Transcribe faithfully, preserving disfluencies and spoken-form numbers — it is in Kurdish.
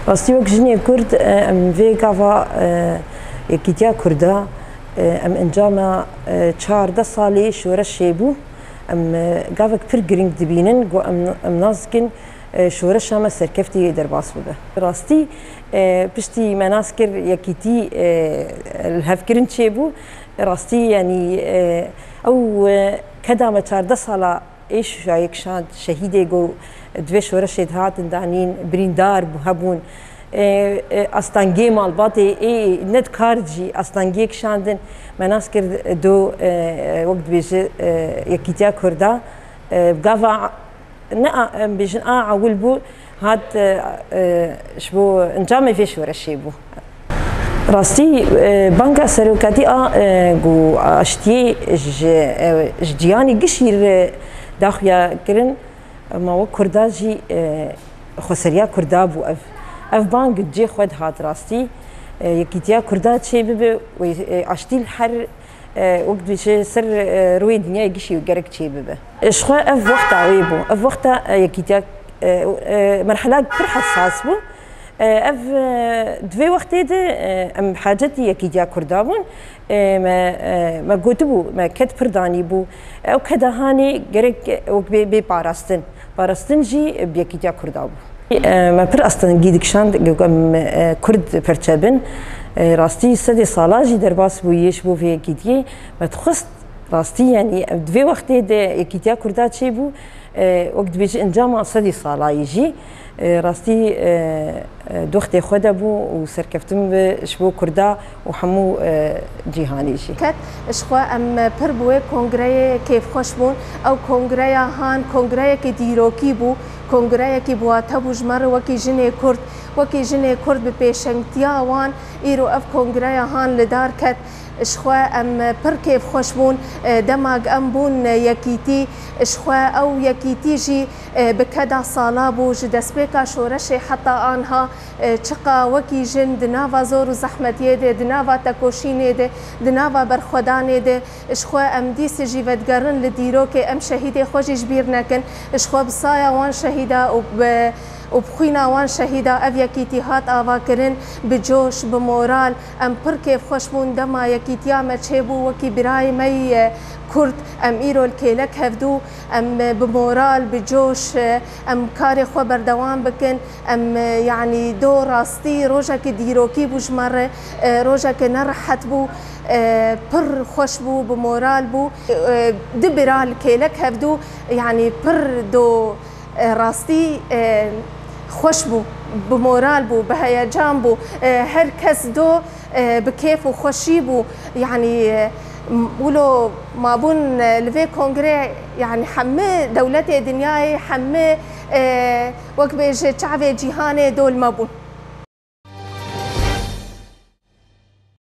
Rastî wek jinê Kurd, e, em vê gava, e, Yekîtiya Kurda, e, em encama, e, çardeh salê şoreşê bû. Em, e, gavek pir girîng dibînin, ku em, em nas dikin, e, şoreşa me serkeftî derbas bibe. Rastî, e, piştî me nas kir yekîtî, e, lihevkirin çêbû. Rastî, yanî, e, ew, e, keda me çardeh sala êş ya yek şand, şehîdê ku di vê şoreşê de hatin danîn, birîndar bû, hebûn. E, e, astengê malbatê ê ne dikar jî astengiyek şandin. Me nas kir do, e, wek dibêje, e, Yekîtiya Kurda, e, gava ne a, em bêjin a ewil bû, hat, e, e, ji bo encamê vê şoreşê bû. Rastî, e, banga serokatî a, e, ku aştiyê ji, e, ji cîhanê gişî re daxuya kirin, ma wek Kurda jî, e, xweseriya Kurda bû ev. Ev bang cê xwe dihat rastî. E, yekîtiya Kurda çê bibe, wê, e, aştî li her, e, wek dibêje ser, e, rûyê dinyayê gişî gerek çê bibe. E, ji xwe ev wexta wê bû. Ev wexta, e, yekîtiya, e, e, merhela pir hesas bû. E, ev, e, di vê wextê de, e, em hacetî yekîtiya Kurda bûn. E, me, e, me gotibû, me ked pir danîbû. Ew keda hanê gerek wek bê, bê parastin. Parastin jî bi yekîtiya Kurda bû. E, me pir astengî dikişand, ku em, e, Kurd perçe bin. E, rastî sedê sala jî derbas bûyî ji bo vê yekîtiyê. Me dixwest rastî, yanî, ev di vê wextê de yekîtiya Kurda çêbû. E, wek dibêje encama sedî salayî jî, e, rastî, e, e, di wextê xwe de bû û serkeftin bi ji bo Kurda û hemû, e, cîhanê jî. Ket, ji xwe em pir bi wê kongreyê kêfxweş bûn. Ew kongreya han kongreyekî dîrokî bû, kongreyekî bi wate bû ji me re wekî jinê Kurd, wekî jinê Kurd bi pêşengtiya wan îro ev kongreya han li dar ket. Ji xwe em pir kêfxweş bûn, e, dema em bûn yekîtî. Ji xwe ew yekîtî jî, e, bi keda sala bû, ji destpêka şoreşê heta anha, e, çiqa wekî jin di nava zor û zehmetiyê de, di nava tekoşînê de, di nava berxwedanê de, ji xwe em dîs jî vedigerin li dîrokê, em şehîdê xwe jî ji bîr nekin. Ji xwe bi saya wan şehîda û bi, û bi xwîna wan şehîda ev yekîtî hat avakirin, bi coş, bi moral. Em pir kêfxweş bûn dema yekîtiya me çêbû wekî birayê me yî, e, Kurd. Em îro li kêlek hevdû, em, e, bi moral, bi coş, e, em karê xwe berdewam bikin. Em, e, yanî do rastî rojekî dîrokî bû ji me re, e, rojekî nerehet bû, e, pir xweş bû, bi moral bû. E, du bira li kêlek hevdû, yanî pir do E, rastî, e, xweş bû, bi moral bû, bi heyecan bû. E, her kes do, e, bi kêf û xweşî bû. Yanî, e, m-, wilo mabûn, e, li vê kongrê, yanî hemî dewletê dinyayê, hemî, e, wek bêje çavê cîhanê do li me bûn.